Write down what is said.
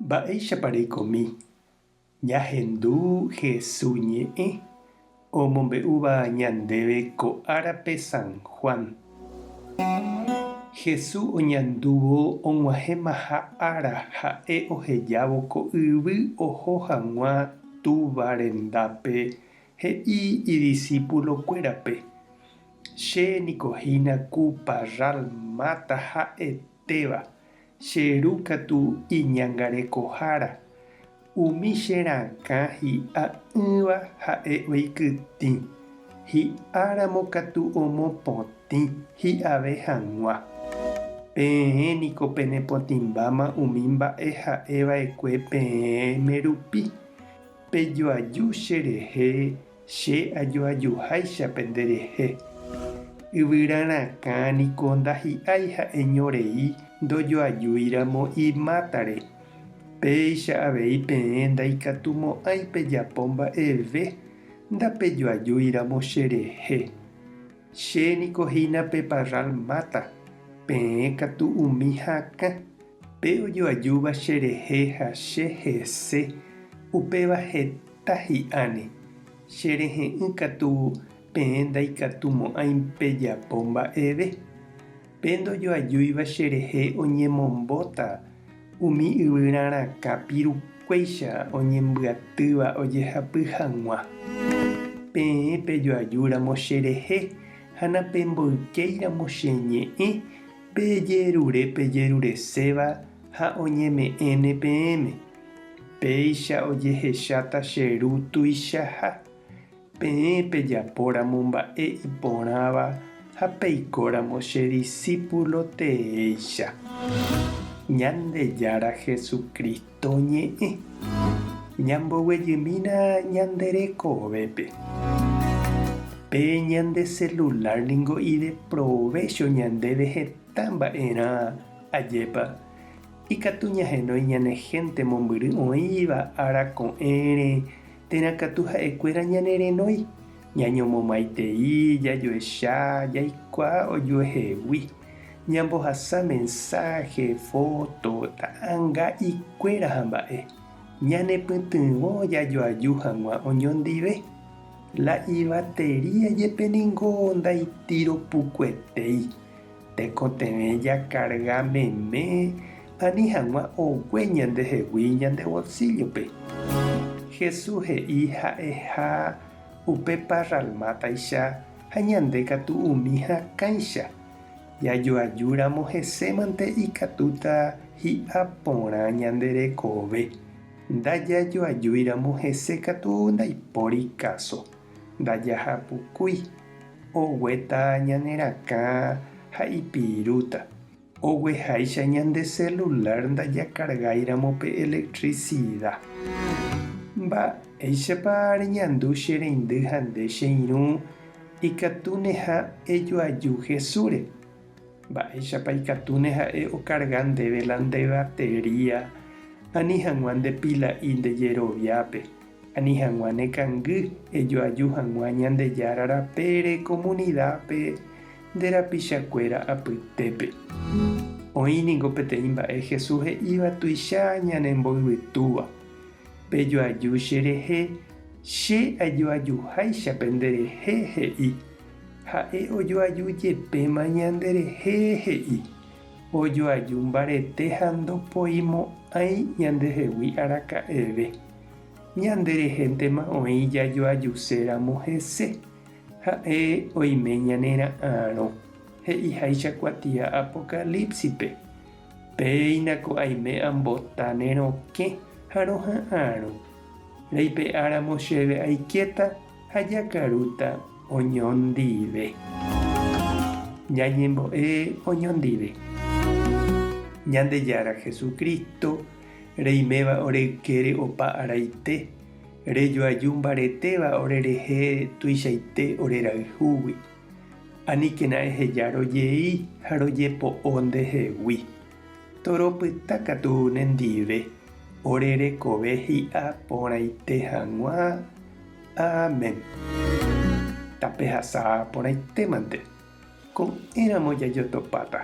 Mba'éichapa reikomi ñahendu Hesu ñe'ẽ omombe'úva ñandéve ko árape San Juan? Hesu oñandúvo og̃uahẽmaha ára ha'e ohejávo ko yvy oho hag̃ua Túva rendápe he'i idisípulokuérape, Che niko hína ku parral máta ha'etéva, che ru katu iñangarekohára, umi che rakã hi'a'ỹva ha'e oikytĩ, hi'áramo katu omopotĩ hi'ave hag̃ua. Peẽ niko penepotĩmbáma umi mba'e ha'e va'ekue peẽme rupi, pejoaju che rehe Che ajoajuháicha pende rehe. Yvyra rakã niko ndahi'ái ha'eño rei ndojoajúi ramo imátare. Péicha avei peẽ ndaikatumo'ãi pejapo mba'eve ndapejoajúi ramo che rehe. Che niko hína pe parral máta, peẽ katu umi hakã. Pe ojoajúva che rehe ha che hese, upéva heta. Ta hi'áne, che rehe'ỹ katu peẽ ndaikatumo'ãi pejapo mba'eve. Pe ndojoajúiva che rehe oñemombóta umi yvyra rakã pirukuéicha oñembyatýva ojehapy hag̃ua. Peẽ pejoajúramo che rehe ha napemboykéiramo che ñe'ẽ, pejerure pejerureséva ha oñeme'ẽne peẽme. Péicha ojehecháta che Ru tuichaha, peẽ pejapóramo mba'e iporãva ha peikóramo che disípulo teéicha. Ñandejára Jesucristo ñe'ẽ. Ñamboguejymína ñande rekovépe. Pe ñande celular ningo ideprovécho ñandéve heta mba'erã, ajépa? Ikatu ñahenói ñane hénte mombyry oĩva ára ko'ẽre térã katu ha'ekuéra ñanerenói, ñañomomaitei, jajoecha, jaikuaa ojuehegui, ñambohasa mensáhe, fóto, ta'anga ikuéra ha mba'e, ñanepytyvõ jajoaju hag̃ua oñondive. La ivatería jepe ningo ndaitiropukuetéi. Tekotevẽ jakarga meme ani hag̃ua ogue ñandehegui ñande volsíllope. Jesús he'i ha'eha upe parral mátaicha ha ñande katu umi hakãicha. Jajoajúramo hesémante ikatúta hi'a porã ñande rekove. Ndajajoajúiramo hese katu ndaipóri káso. Ndajahapukúi. Oguéta ñane rakã ha ipirúta. Ogueháicha ñande selulár ndajakargáiramo pe elektrisida. Mba'éichapa reñandu che reindy ha nde che irũ ikatúne ha ejoaju Jesúsre? Mba'éichapa ikatúne ha'e okarga ndéve la nde batería ani hag̃ua nde pila'i nde jeroviápe? Ani hag̃ua nekangy ejoaju hag̃ua Ñandejára rapére komunidápe nde rapichakuéra apytépe. Oĩ ningo peteĩ mba'e Jesús he'íva tuicha ñanemboyvytúva, Pejoaju cherehe, che ajoajuháicha penderehe, he'i. Ha'e ojoaju jepéma ñanderehe, he'i. Ojoaju mbarete ha ndopoimo'ãi ñandehegui araka'eve. Ñande rehéntema oĩ jajoajuse ramo hese, ha'e oime ñane ra'arõ, he'iháicha kuatia Apocalípsipe, Péina ko aime ambota ne rokẽ ha roha'arõ, reipe'a ramo chéve aikéta ha jakarúta oñondive. Ñañembo'e oñondive. Ñandejára Jesucristo, Reiméva ore ykére opa araite, rejoaju mbaretéva ore rehe tuichaite ore rayhúgui. Aníkena eheja rojei ha rojepo'o ndehegui. Toropyta katu nendive, ore rekove hi'a porãite hag̃ua. Amén. Tapehasa porãitémante. Ko'ẽramo jajotopáta.